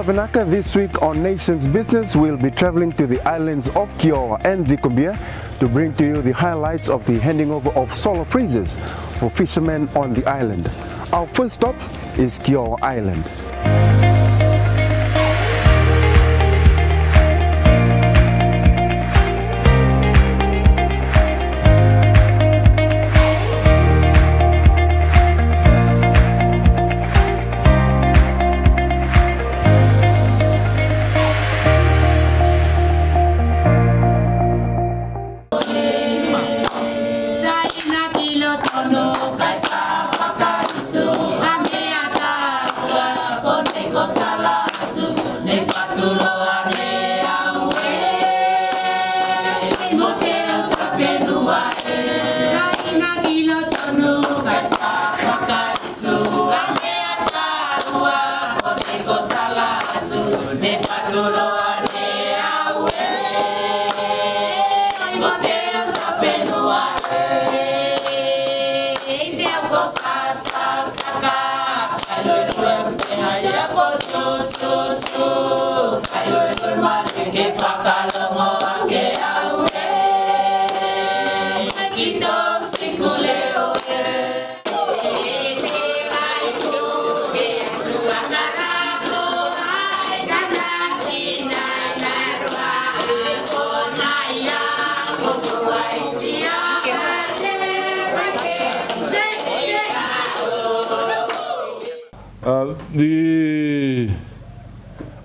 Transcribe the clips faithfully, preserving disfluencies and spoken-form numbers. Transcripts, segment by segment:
Vinaka, this week on Nation's Business, we'll be traveling to the islands of Kioa and Vikobiya to bring to you the highlights of the handing over of solar freezers for fishermen on the island. Our first stop is Kioa Island. Uh, the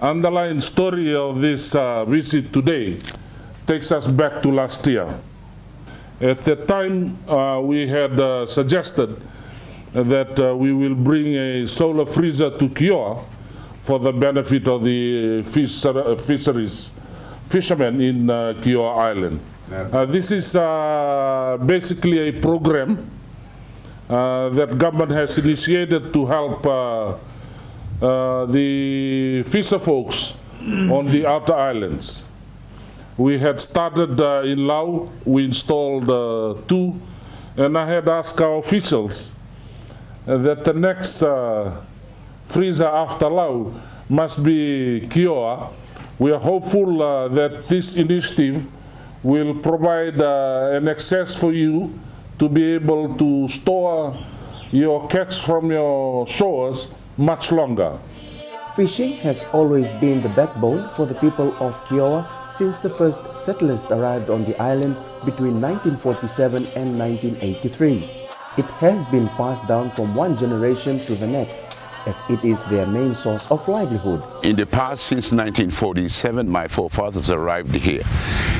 underlying story of this uh, visit today takes us back to last year. At that time, uh, we had uh, suggested that uh, we will bring a solar freezer to Kioa for the benefit of the fish, uh, fisheries, fishermen in uh, Kioa Island. Uh, this is uh, basically a program uh, that government has initiated to help uh, uh, the fisher folks on the outer islands. We had started uh, in Lau, we installed uh, two, and I had asked our officials uh, that the next uh, freezer after Lau must be Kioa. We are hopeful uh, that this initiative will provide uh, an access for you to be able to store your catch from your shores much longer. Fishing has always been the backbone for the people of Kioa since the first settlers arrived on the island between nineteen forty-seven and nineteen eighty-three. It has been passed down from one generation to the next, as it is their main source of livelihood. In the past, since nineteen forty-seven, my forefathers arrived here.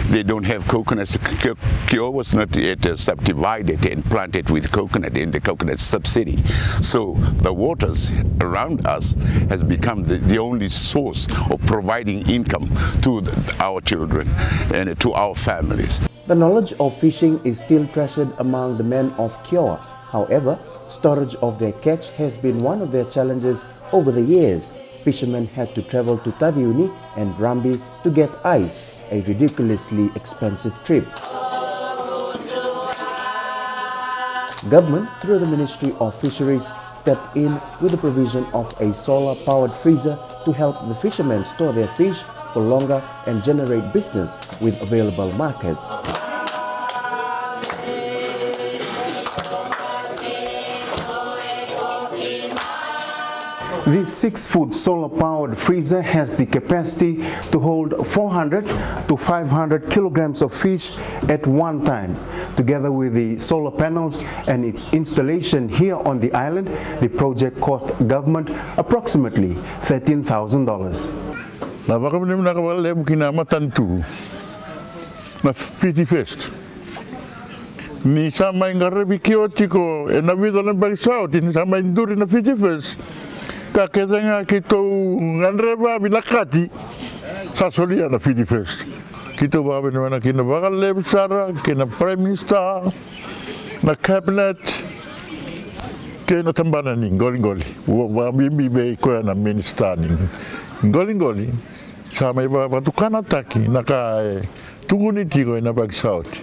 They don't have coconuts. Kioa was not yet uh, subdivided and planted with coconut in the coconut subsidy. So the waters around us has become the, the only source of providing income to the, our children and to our families. The knowledge of fishing is still treasured among the men of Kioa. However, storage of their catch has been one of their challenges over the years. Fishermen had to travel to Taveuni and Rabi to get ice, a ridiculously expensive trip. Government, through the Ministry of Fisheries, stepped in with the provision of a solar-powered freezer to help the fishermen store their fish for longer and generate business with available markets. This six-foot solar-powered freezer has the capacity to hold four hundred to five hundred kilograms of fish at one time. Together with the solar panels and its installation here on the island, the project cost government approximately thirteen thousand dollars. Na vakavinavinaka vakalevu ki na matanitu na Fiji First. Ni sa mai qaravi Kioa tiko ena vica na yabaki sa oti, ni sa mai duri na Fiji First. Ka kece ga keitou gadreva vinakati, sa solia na Fiji First. Keitou vakavinavinaka kina vakalevu sara kei na Prime Minister, na Cabinet, kei na tabana ni qoliqoli. Vakabibi vei koya na Minister ni qoliqoli. Sa mai vakatukanataki na ka e tukuni tiko ena yabaki sa oti.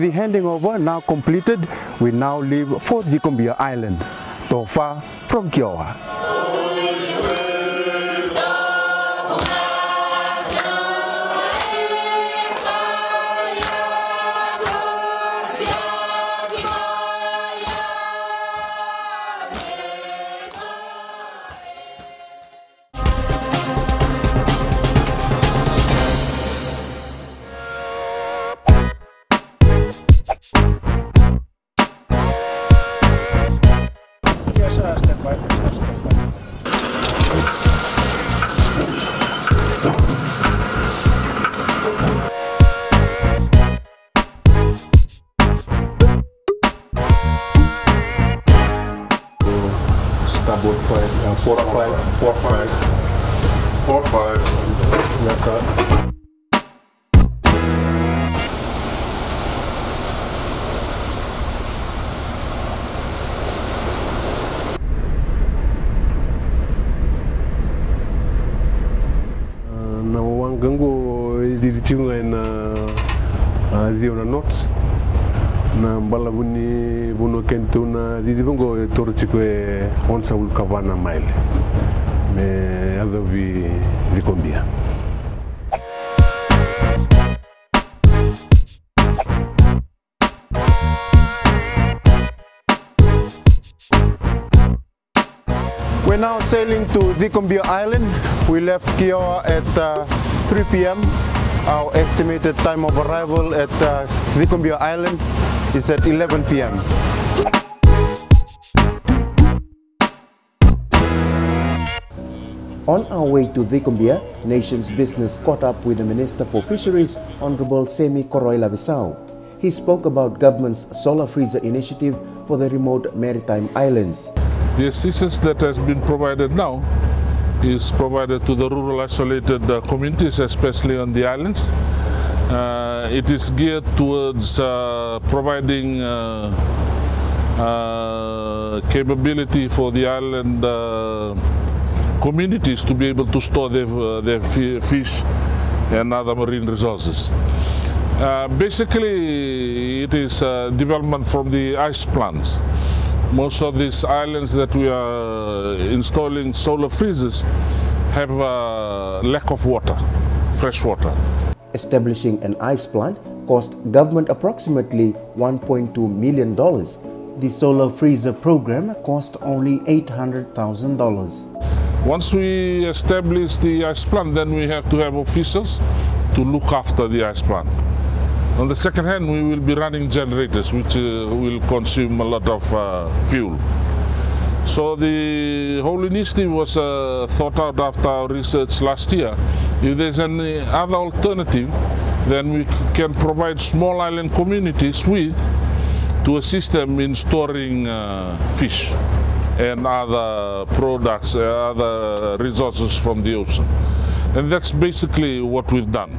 The handing over now completed, we now leave for Vikombia Island. Tofa from Kioa. Starboard five, uh, port five, port five. Port five. Yes, sir. Na waqa oqo e cici tiko ga ena, a, ciwa na knots. Na balavu ni vanua keitou na ciciva oqo e toro tiko e onosagavulu ka va na maile me yacovi Vikombia. We're now sailing to Vikombia Island. We left Kioa at, uh, three p m. Our estimated time of arrival at, uh, Vikombia Island is at eleven p m. On our way to Vikombia, Nations Business caught up with the Minister for Fisheries, Honourable Semi Koroi Lavisau. He spoke about government's solar freezer initiative for the remote maritime islands. The assistance that has been provided now is provided to the rural isolated, uh, communities, especially on the islands. Uh, it is geared towards, uh, providing, uh, uh, capability for the island, uh, communities to be able to store their, uh, their fi-, fish and other marine resources. Uh, basically, it is, uh, development from the ice plants. Most of these islands that we are installing solar freezers have a lack of water, fresh water. Establishing an ice plant cost government approximately one point two million dollars. The solar freezer program cost only eight hundred thousand dollars. Once we establish the ice plant, then we have to have officers to look after the ice plant. On the second hand, we will be running generators, which, uh, will consume a lot of, uh, fuel. So the whole initiative was, uh, thought out after our research last year. If there's any other alternative, then we c-, can provide small island communities with, to assist them in storing, uh, fish and other products, uh, other resources from the ocean. And that's basically what we've done.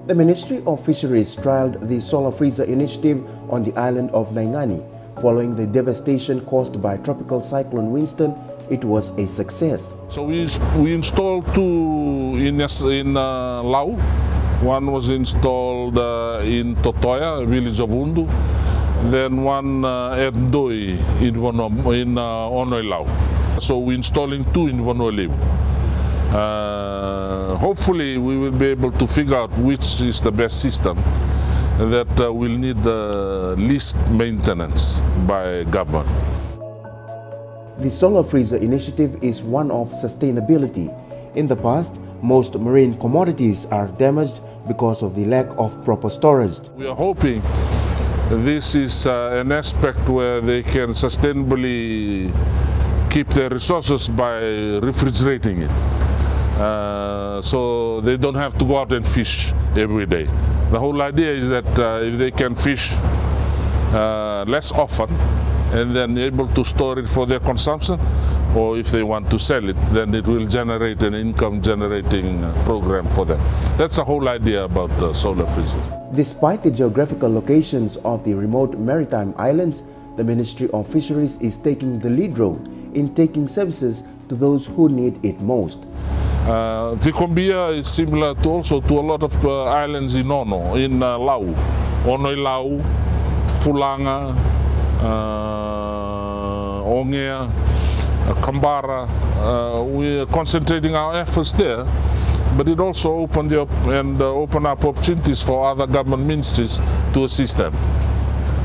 The Ministry of Fisheries trialled the solar freezer initiative on the island of Naingani. Following the devastation caused by Tropical Cyclone Winston, it was a success. So we ins-, we installed two in, in, uh, Lau. One was installed, uh, in Totoya, village of Udu. Then one, uh, at Doi in Vanua, in, uh, Ono-i-Lau. So we're installing two in Vanua Levu. Uh, hopefully we will be able to figure out which is the best system that, uh, will need the least maintenance by government. The solar freezer initiative is one of sustainability. In the past, most marine commodities are damaged because of the lack of proper storage. We are hoping this is, uh, an aspect where they can sustainably keep their resources by refrigerating it. Uh, so they don't have to go out and fish every day. The whole idea is that, uh, if they can fish, uh, less often and then able to store it for their consumption, or if they want to sell it, then it will generate an income generating, uh, program for them. That's the whole idea about, uh, solar freezers. Despite the geographical locations of the remote maritime islands, the Ministry of Fisheries is taking the lead role in taking services to those who need it most. Uh, Vikombia is similar to also to a lot of, uh, islands in Ono, in, uh, Lau. Ono-i-Lau, Fulaga, uh, Ogea, uh, Kabara. Uh, we are concentrating our efforts there, but it also opened the op-, and, uh, open up opportunities for other government ministries to assist them.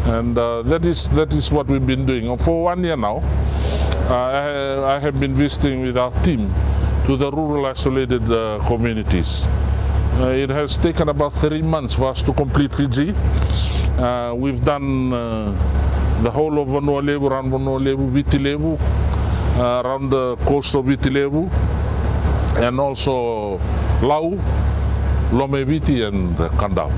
And, uh, that is, that is what we've been doing. For one year now, uh, I, I have been visiting with our team to the rural isolated, uh, communities. Uh, it has taken about three months for us to complete Fiji. Uh, we've done, uh, the whole of Vanua Levu, around Vanua Levu, Viti Levu, uh, around the coast of Viti Levu, and also Lau, Lomaiviti, and, uh, Kadavu.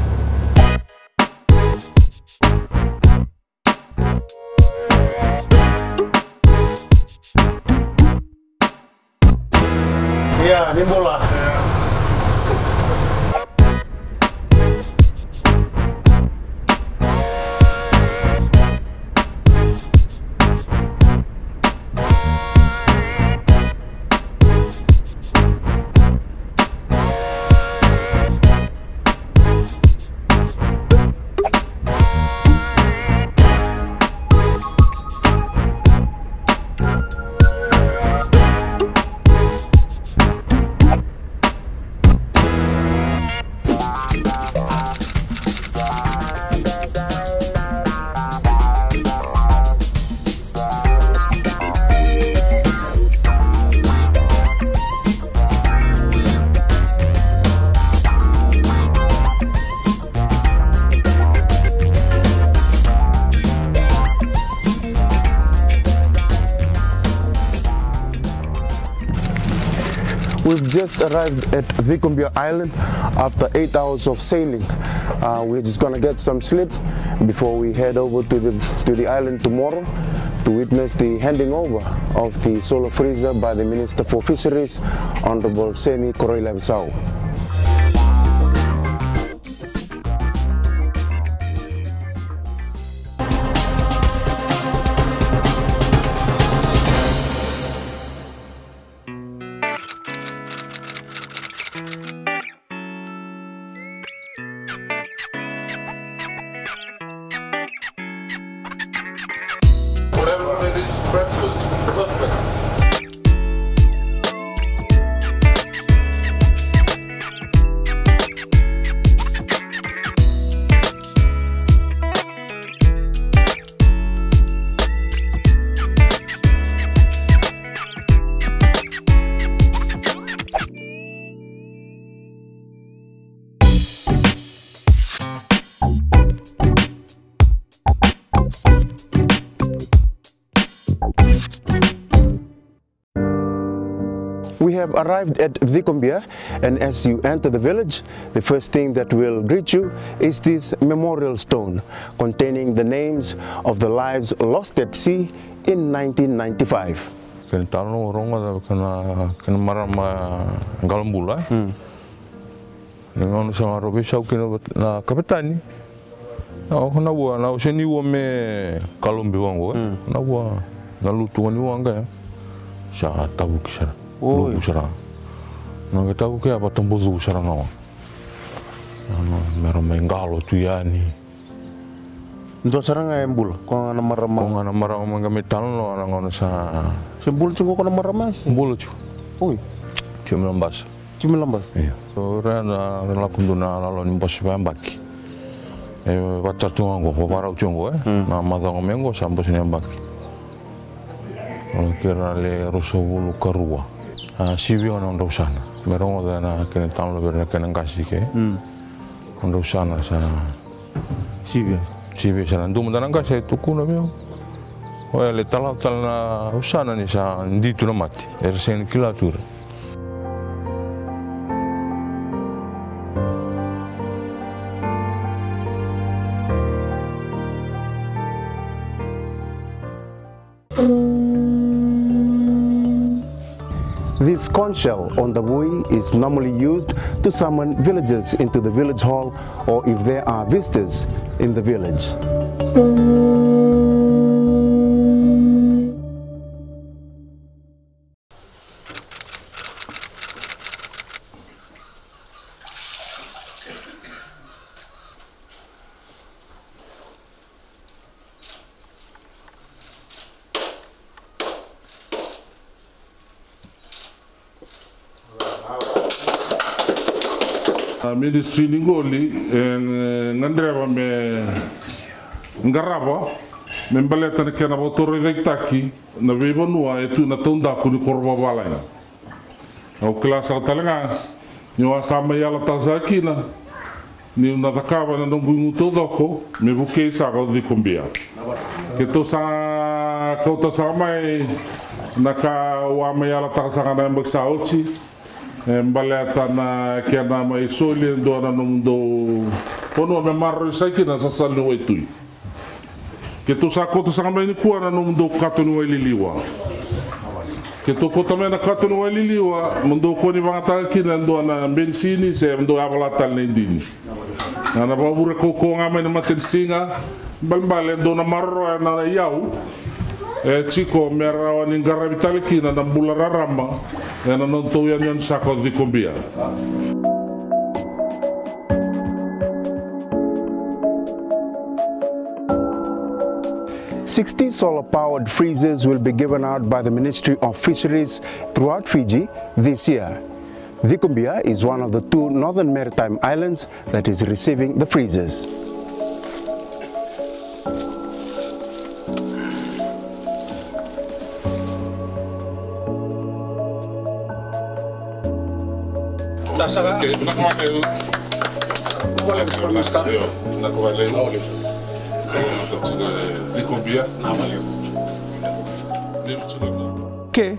Ia, ni bula. We've just arrived at Vikumbia Island after eight hours of sailing. Uh, we're just gonna get some sleep before we head over to the, to the island tomorrow to witness the handing over of the solar freezer by the Minister for Fisheries, Honorable Seni Koroilavisau. We have arrived at Vikumbia, and as you enter the village, the first thing that will greet you is this memorial stone containing the names of the lives lost at sea in nineteen ninety-five. Kena talo rogoca kena, kena marama qalo bula. Ni gauna sa qai veisau kina na kavetani. Na, na vua, na, o seni vua me kalobi vaqo, e. Na vua, na lutu ga ni vua qai sa tavuki sara. Luvu sara. Na qai tavuki ya vatabucu sara ga vua. Na, na, mera mai qalo tu yani. Dua sara ga e bula, ko ga na marama. Ko ga na marama ga me talanoa na gauna sa. Se bula tiko ko na marama se? Bula tiko. Oi. Tiko mai Labasa. Tiko mai Labasa. Io. O ira na lako dua na lalo ni bose vayabaki. E vata tu ga qo, vakarau tu qo, e. Na macawa mai qo sa bose ni yabaki. O kei ira le ruasagavulu ka rua. A, sivi ga na nodrau sana. Me rogoca na kena talanoa vei ira na kena qase ke. Nodrau sana sa Sivia. Sivia sara. Dua mada na qase e tukuna vei au. Oya, le talanoa tale na usana ni sa ditu na mate. Era sega ni kila tu ira. This conch shell on the vui is normally used to summon villagers into the village hall or if there are visitors in the village. Na ministry ni qoli e gadreva me qarava me baleta na kena vakatorocaketaki na veivanua e tu na taudaku ni koro vavalagi. Au kila saka tale ga niu a sa mai yalataka saka kina niu na cakava na noqu igu taucoko me vukei saka o Cikobia. Keitou sa kauta saka mai na ka au a mai yalataka saka na yabaki sa oti, e baleta na kena mai soli e dua na nomudou vanua me maroroi saka kina na sasala ni waitui. Keitou sa kauta saka mai nikua na nomudou kato ni waililiwa. Keitou kauta mai na kato ni waililiwa mo dou kua ni vagataka kina e dua na benisini se mo dou yavala tale na idini. Na, na vakavure kaukauwa ga mai na matanisiga, balebale e dua na maroroya na iyau e tiko me rawa ni qaravi tale kina na bula rarama ena nodatou yanuyanu saka o Cikobia. Sixty solar-powered freezers will be given out by the Ministry of Fisheries throughout Fiji this year. Cikobia is one of the two northern maritime islands that is receiving the freezers. Ke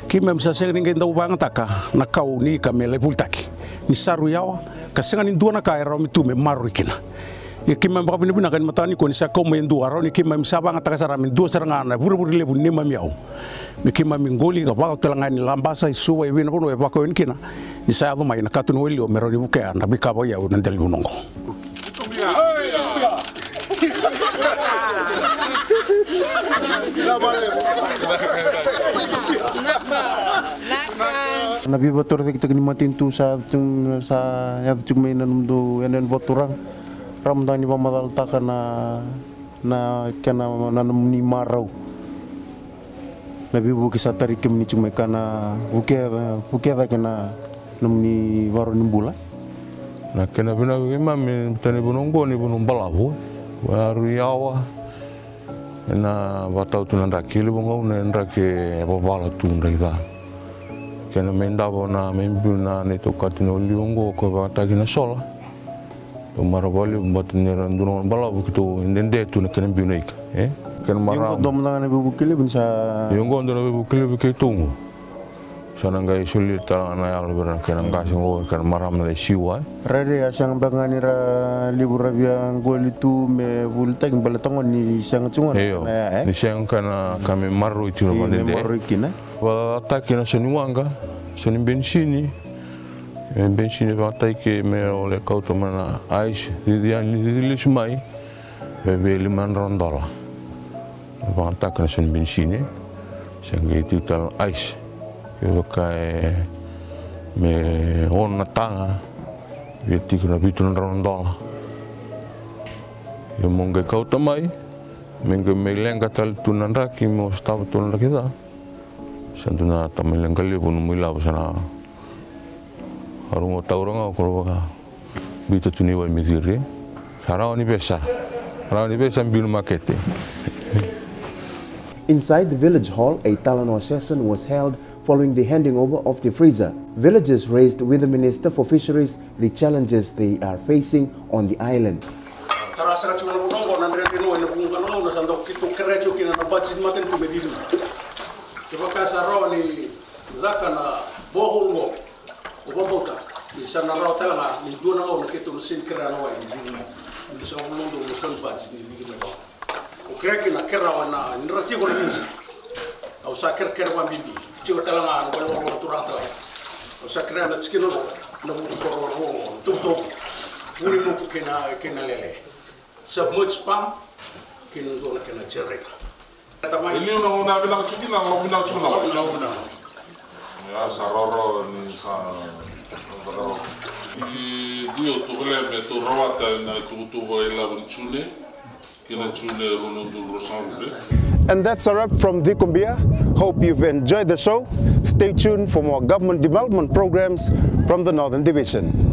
keimami sa sega ni qai dau vagataka na kau ni ika me lai volitaki ni sa rui yawa ka sega ni dua na ka e rawa me tu me maroroi kina. Ia keimami vakavinavinaka ni mataka nikua ni sa kau mai e dua, a rawa ni keimami sa vagataka sara me dua sara ga na vurevure levu ni neimami yau me keimami qoli ka vakau tale ga yani Labasa, i Suva, i vei na vanua e vakau yani kina, ni sa yaco mai na kato ni waililiwa me rawa ni vukea na veika vakaiyau na dela ni vanua oqo. Na veivakatorocaketaki ni matanitu sa, sa yaco tiko mai na nomudou yanuyanu vakaturaga. Rawa mada ga ni vakamacalataka na, na kena, na nomuni marau. Na veivuke sa tarai kemuni tiko mai ka na vuke, vuke cake na nomuni varau ni bula. Na kena vinaka vei keimami, tani vanua oqo ni vanua balavu, e rui yawa. Ena vakatau tu na draki, e levu gauna e draki e vavala tu, draki ca. Kena mai davo na, mai biu na neitou kato ni waililiwa oqo, ko vakataki na sola. Tou marau vakalevu, baleta ni ra dua na gauna balavu keitou dede tu na kena biu na ika, e? Kena marama. Io, oqo dua mada ga na veivuke levu ni sa. Io, oqo dua na veivuke levu keitou oqo. Sa na qai soli tale ga na yalo vei ira na kena qase oqo, kena marama na i Siwa, e? Rairai a sega beka ga ni ra levu ra via qoli tu me volitaki baleta gona ni sega tiko gona. Io, e? Ni sega kena ka me maroroi tiko na vakadede. Io, me maroroi kina. Vakataki na sau ni waqa, sau ni benisini. E, benisini vakataki me o lai kauta mai na ice, cici yani, cici lesu mai. Vei, vei lima na drau na dola. Vakataki na sau ni benisini, se qai tiko tale na ice. Kevaka e me ono na taga, via tiko na vitu na drau na dola. Ia mo qai kauta mai, me qai mai leqa tale tu na draki, mo sotava tu na draki ca. Sa dua na tamai leqa levu, nomu ilavo sa na Aru mo taura ga o koro vaka. Biuta tu ni wai me ciri. Sa rawa ni vesa. Rawa ni vesa biu na makete. Inside the village hall, a talanoa session was held following the handing over of the freezer. Villagers raised with the Minister for Fisheries the challenges they are facing on the island. Tara saka tiko na vanua oqo na dredre ni wai, na vuqa na gauna sa dau keitou kerea tiko kina na budget ni matanitu me vica. Kevaka sa rawa ni caka na borehole oqo. O vakabauta ni sa na rawa tale ga ni dua na gauna keitou na sega ni kerea na wai ni vica mai. Ni sa vula dua na soli budget ni vica mai vaka. O kerea kina, kerea na, ni ra tiko na minista. Au sa kerekere vakabibi. Tiko tale ga na valenivolavola na turaga tale. Au sa kerea na tikina oqo, na vuku koro oqo, na tovutovu. Vuli moku kei na, kei na lele. Submerged pump, kei na dua na kena generator. E liu na gauna vinaka tiko kina, lako vinaka tiko na gauna. Ia, sa rawarawa ni sa rawarawa. I dua tovolea me tou rawata na ituvatuva ilavo ni June, kei na June rua na udolu ruasagavulu. And that's a wrap from Dikumbia. Hope you've enjoyed the show. Stay tuned for more government development programs from the Northern Division.